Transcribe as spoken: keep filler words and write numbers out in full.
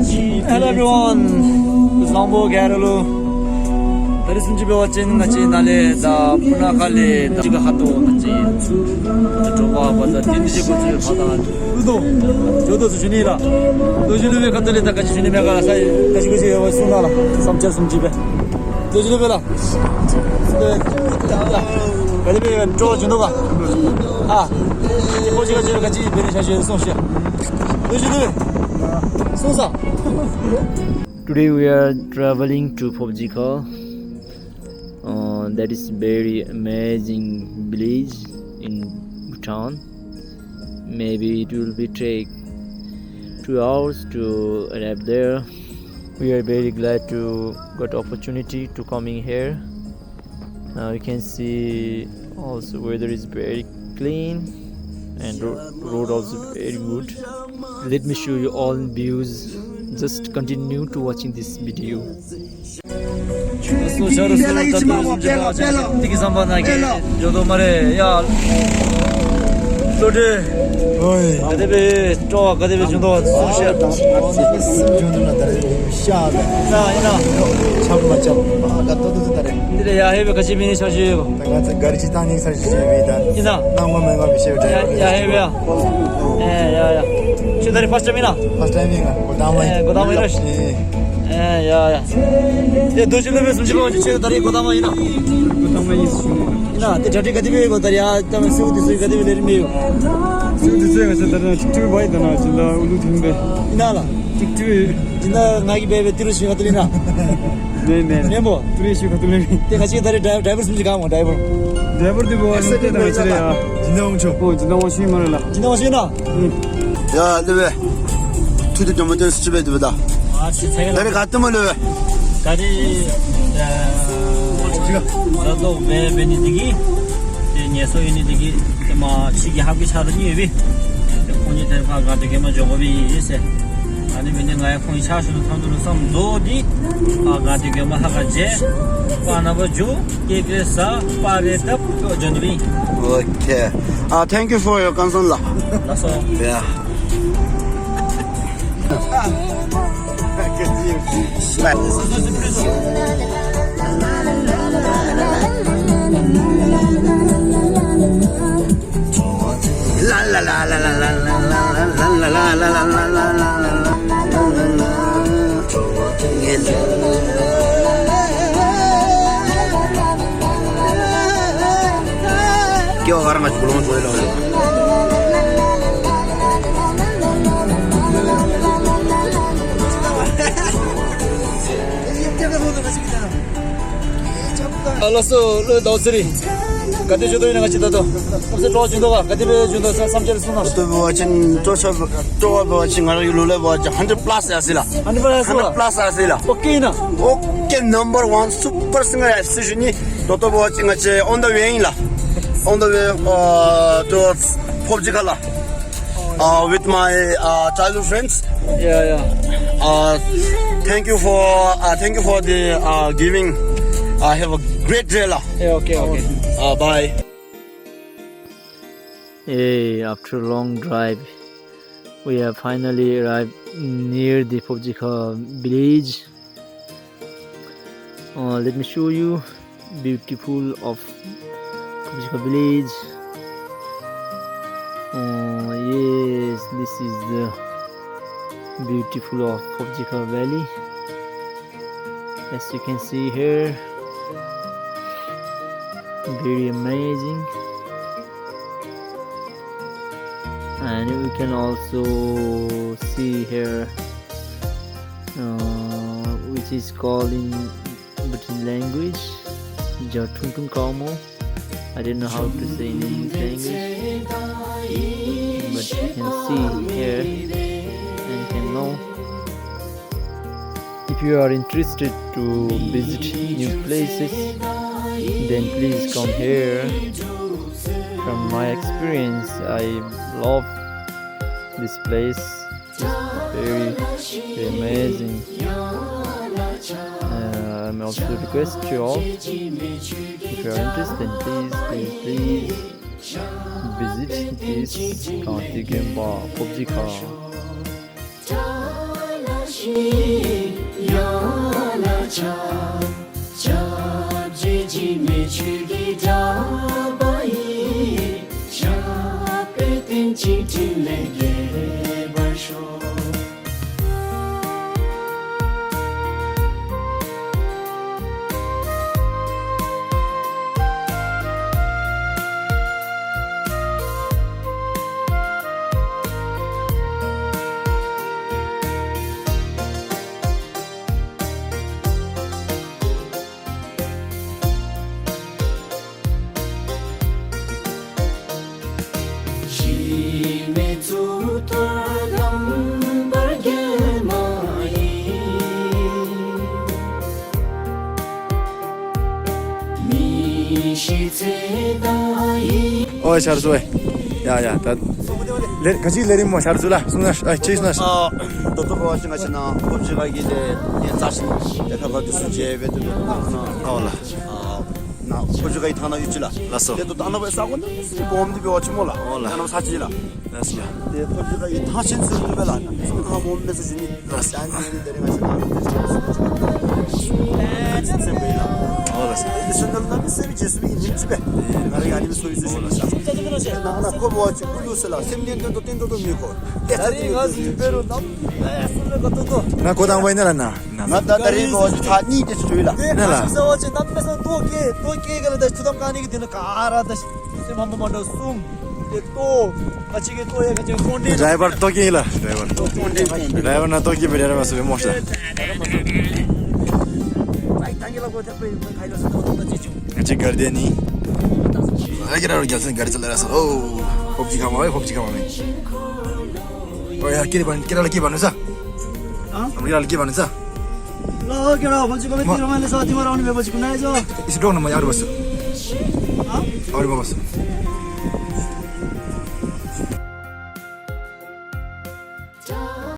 Hello everyone. བཟང་པོ་ག་ར་ལུ། ད་རིས་བཟུམ་ཅིག་འབད་བ་ཅིན་ང་བཅས་ནཱ་ལས་ད་སྤུ་ན་ཁ་ལས་ད་ཅིག་ཁ་ཐུག་ང་བཅས་འགྲོ་བ་པ་ད་དེ་འདི་ཅིག་གོ་ཚུལ་ཕར་ད་ལུ་དོ། ཇོ་དོ་ཚུ་ཞུ་ནི་ལགས། རྡོ་རྗེ་སློབ་དཔོན་ཁ་ཐུག་ལས་ད་ག་ཅི་ཞུ་ནི་མས་ག་ལགས། ས་ག་ཅི་ག་ཅི་ཡོད་པ་གསུང་གནང་ལགས། བསམ་འཆར་བཟུམ་ཅིག་སྦེ། རྡོ་རྗེ་སློབ་དཔོན་ལགས། ག་དེ་སྦེ་སྤྲོ་བ་བྱུང་དོ་ག། ཨ་ཁྱོད་ཀྱིས་ག་ཅི་ག་ཅི་འབད་ནི་ཤ་ཤེས་གསུང་ཤིག། རྡོ་རྗེ་སློབ་དཔོན་གསུངས་ས། Today we are traveling to Phobjikha. Uh, that is very amazing village in Bhutan. Maybe it will be take two hours to arrive there. We are very glad to got opportunity to coming here. Now you can see also weather is very clean and ro-, road also very good. Let me show you all views. Just continue to watching this video. སོ་ཤར་སོ་ད་ཏུ་སུམ་ཅུ་པ་ཅིག་ཏི་ཀི་སམ་པ་ནང་གི་ཇོ་དོ་མ་རེ་ཡ། ལོ་དེ། ཨོའི། ག་དེ་སྦེ་སྤྲོ་བ་ག་དེ་སྦེ་བྱུང་དོ་གསུང་ཤིག། ཨ་ད་སེམས་བྱུང་དོ་ན་ད་རེས་ཤ་ད། ཨིན་ན་ཨིན་ན། ཆབ་མ་ཆབ་མ་ག་ཏོ་ཏོ་ད་རེས། འདི་ལས་ཡར་ཧེ་སྦེ་ག་ཅི་མེད་ནི་ཆ་ཞུ་ཡོད་གོ། ད་ང་ཚ་ག་རི་ཅིག་བཏང་ནི་ས་ཞུ་ཡོད་ད། ཨིན་ན། ནང་མ་མེད་མ་མི་ཤེས་ཡ་ཡ་ཧེ་སྦེ་ཡ། ཨེ་ཡ་ཡ། ཁྱོད་ད་རེས་ཕཱསཊ་ཊའིམ་ཨིན་ན། ཕཱསཊ་ཊའིམ་ཨིན་ན། འགོ་དང་པ་ཨིན། ཨེ་འགོ་དང་པ་ཨིན་ར་ཤི། ཨེ་ཡ་ཡ། ཏེ་རྡོ་རྗེ་སློབ་དཔོན་སུམ་ཅུ་པ་ཅིག་ཁྱོད་ད་རེས་འགོ་དང་པ་ཨིན་ན། འགོ་དང་པ་ཨིན་ཟེར་ཞུ་ནི། ཨིན་ན། ཏེ་གྲ་སྒྲིག་ག་དེ་སྦེ་ཡོད་གོ། ད་རེས་ཡ་ད་མི་སེར་འདི་ཚུ་ག་དེ་སྦེ་ལེགས་རིམ་ཡོད། མི་སེར་འདི་ཚུ་ང་བཅས་ད་རེས་ཅིག་ཏུ་བའི་ད་ན་ཅིག་ལ་ཨུ་ལུ་ཐིམ་པས། ཨིན་ན་ལགས། ཅིག་ཏུ། ཨིན་ན་ང་གིས་འབད་འབད་ཏི་རུ་ཤུལ་ཁ་ཐུག་ལས་ན། མེན་མེན། མེན་པོ། ཏི་རུ་ཤུལ་ཁ་ཐུག་ལས་མེན། ཏེ་ང་བཅས་ད་རེས་ཌའི་ཌའི་བར་སུམ་ཅུ་ག་མོ་ཌའི་བར། ཌའི་བར་འདི་བ་ཨེ་སེ་ཊི་ད་ང་བཅས་ར་ཡ། ཇི་ནང་ཆོ། ཨོ་ཇི་ནང་ཆོ་ཨིན་མས་ལགས། ཇི་ནང་ཆོ་ཨིན་ན། ཡ་ལེ་བེ། ཐུགས་དེ་དྲང་མོ་དེ་སུ་ཅིག་འབད་དེ་འབད་ད། ཨ་ཙི་ཚེ་ག་ལ། ད་རེས་ག་ཏེ་མོ་ལེ་བེ། ད་རེས་ཨ་ད་ལྟོ་འབད་འབད་ནི་འདི་གིས་ཏེ་ངལ་གསོ་ཡོད་ནི་འདི་གིས་ཏེ་མ་ཕྱི་གི་ཧབ་ཀྱི་ཆ་རོགས་གཉིས་ཡོད་པས། ཏེ་ཁོང་གཉིས་ད་རེས་ཕར་ག་ཏེ་གེ་མ་འགྱོ་དགོ་པས་ཟེར། ཨ་ནི་འབད་ནི་ང་ཡང་ཁོང་གཉིས་ཆ་ཤོར་ནུག་ཐང་དུ་ལུ་བསམ་བཟོ་སྟེ་ཕར་ག་ཏེ་གེ་མ་ཧ་ག་མཇལ། པ་ན་པ་འགྱོ། ཀེ་ཀེ་ས་པ་རེ་ཏབ་ཏོ་ཇོན་བི། Okay. Uh, thank you for your concern, la. That's all. Yeah. ཨ་ལགས་སོ་ལོ་ཟླཝ་ཚེ་རིང་། ག་དེ་བྱུང་དོ་ཨིན་ན་ང་བཅས་ད་ལྟོ། ཨ་ཙི་སྤྲོ་བ་བྱུང་དོ་ག། ག་དེ་སྦེ་བྱུང་དོ་བསམ་འཆར་གསུང་གནང་། ད་ལྟོ་འབད་བ་ཅིན་སྤྲོ་བ་སྤྲོ་བ་འབད་བ་ཅིན་ང་རའི་ལུགས་ལས་འབད་བ་ཅིན་ཧན་ཌེཌ་པ་ལཱསི་ཨ་སི་ལགས། ཧན་ཌེཌ་པ་ལཱསི་ཨ་སི་ལགས། ཨོ་ཀེ་ཨིན་ན། ཨོ་ཀེ་ནམ་བར་ཝན་སུ་པར་སིང་གར་ཨ་སི་ཞུ་ནི། ད་ལྟོ་འབད་བ་ཅིན་ང་བཅས་on the way ཨིན་ལགས། On the way, uh, towards Phobjikha, la. Uh, with my, uh, childhood friends. Yeah, yeah. Uh, thank you for, uh, thank you for the, uh, giving. Uh, have a great day, la. Yeah, okay, okay. Uh, bye. Hey, after a long drive, we have finally arrived near the Phobjikha village. Uh, let me show you beautiful of Phobjikha village. Uh, yes, this is the beautiful of Phobjikha Valley. As you can see here, very amazing. And we can also see here, uh, which is called in Bhutan language, Jarthungtung Kawmo. I don't know how to say in English language, but you can see here and can know. If you are interested to visit new places, then please come here. From my experience, I love this place. It's very, very amazing. Uh, I'm also request you all, if you are interested, please, please, please visit this Kangti Gemba Phobjikha. ཡར་ལ་ཕྱག་ཕྱག་རྗེས་འཇིགས་མེད་ཆོས་ཀྱི་གྲགས་པ་ཡིས། ཞབས་པད་བརྟན་ཅིང་ཕྲིན་ལས་རྒྱས་པར་ཤོག། གཞི་མེད་གཙུག་ཏོར་ལམ་བར་བརྒྱན་མ་ཡིན། མི་ཤིགས་ཚེ་དང་ཡིན། ཨོ་ཤར་ཚུ་ཨེ། ཡ་ཡ་ད། ལེ་ག་ཅི་ལས་རིམ་མོ་ཤར་ཚུ་ལགས་གསུང་ན་ཨ་ཅི་གསུང་ན། ཨ་ད་ལྟོ་འབད་བ་ཅིན་ང་བཅས་ནཱ་ཕོབ་སྦྱིས་ཁ་གི་ཏེ་ཏེ་རྩ་ཆེན་ཏེ་ཁ་ཁ་འདི་ཚུ་མཇལ་སྦེ་ཏེ་ད་ལྟོ་ནཱ་ཨོ་ལགས། ཨ་ནཱ་ཕོབ་སྦྱིས་ཁ་གི་ཐང་ནང་ཡོད་ཅི་ལགས། ལགས་སོ། ཏེ་ད་ལྟོ་ནཱ་འབད་ས་གོ་ནང་གོམ་འདི་འབད་བ་ཅིན་སྨོ་ལགས། ཨོ་ལགས། ད་ནཱ་ས་ཆི་ལགས། ལགས་སོ་ལགས། ཏེ་ཕོབ་སྦྱིས་ཁ་གི་ཐང་ཆེན་ཟེར་དོ་སྦེ་ལགས། ནཱ་ཚུ་ཐང་སྦོམ་མས་ཟེར་ཞུ་ནི། ལགས་སོ། ད་ནི་ཏེ་རེ་ང་བཅས་ནཱ་ཏེ་ཆ་སུ་ཅིག་ཏེ་སེམས་པའི་ལགས། ཨོ་ལགས་སོ། ཏེ་སེམས་ནང་ལུ་ནཱ་མི་སེམས་རྗེས་སུ་མི་ཉིམ་ཅིག་སྦེ་ང་ར་ཨ་ནི་མི་སོ་ཡི་ཟེར་ཞུ་ནི་ལགས། ནཱ་ནཱ་ཁོ་འབད་བ་ཅིན་ཀུ་ལུ་ཟེར་ལགས། སེམས་ལྡན་དོན་དུ་བརྟན་ཏོག་ཏོ་མི་ཁོ། ད་རིས་ང་བཅས་འབད་རུང་ནམ་ཨེ་སུ་ལས་ག་ཏོག་ཏོ། ནཱ་འགོ་དང་པ་ཨིན་ན་ལགས་ནཱ། ང་ད་ད་རིས་འབད་བ་ཅིན་ཚར་གཉིས་དེ་ཅིག་འགྱོ་ཡི་ལགས། ཨིན་ན་ལགས། ཟེར་བ་ཅིན་གནམ་མེད་ས་མེད་ལྟོ་བཀྱེས་ལྟོ་བཀྱེས་ག་ལགས། ད་ཆུ་དམ་བཀང་ནི་གི་དེ་ནང་ག་ར་ད་སེམས་ཕམ་པ་མ་འདྲཝ་གསུམ། ཏེ་ལྟོ་ཁ་ཅིག་གིས་ལྟོ་ཡང་ཁ་ཅིག་ཀོང་ཏེ། ཌའི་བར་ལྟོ་བཀྱེས་ལགས། ཌའི་བར་ལྟོ་བཀྱེས། ཌའི་བར་ནཱ་ལྟོ་བཀྱེས་སྦེ་ར་མ་སོང་བའི་མོ་ཤ། ང་བཅས་ག་ར་དེ་ནི། ཨ་ཀེ་ར་རོ་རྒྱལ་སྲས་ག་ར་ཚུ་ལ་ར་སོ། ཨོ་ཕོབ་སྦྱིས་ཁ་མ་ཕོབ་སྦྱིས་ཁ་མ་མེད། ཨོ་ཡ་ཀེ་ར་བན་ཀེ་ར་ལ་ཀེ་བན་ནུ་ས། ཨ་ཀེ་ར་ལ་ཀེ་བན་ནུ་ས། ལོ་ཀེ་ར་ཕོབ་སྦྱིས་ཁ་མ་ཏི་ར་མ་ལེ་ས་ཏི་མ་ར་ཨོ་ནི་མེ་ཕོབ་སྦྱིས་ཁ་ནཱ་ཡ་ཟོ། ཨིས་འདྲོག་ནུ་མ་ཡ་རུ་བ་སུ། ཨ་རུ་བ་སུ།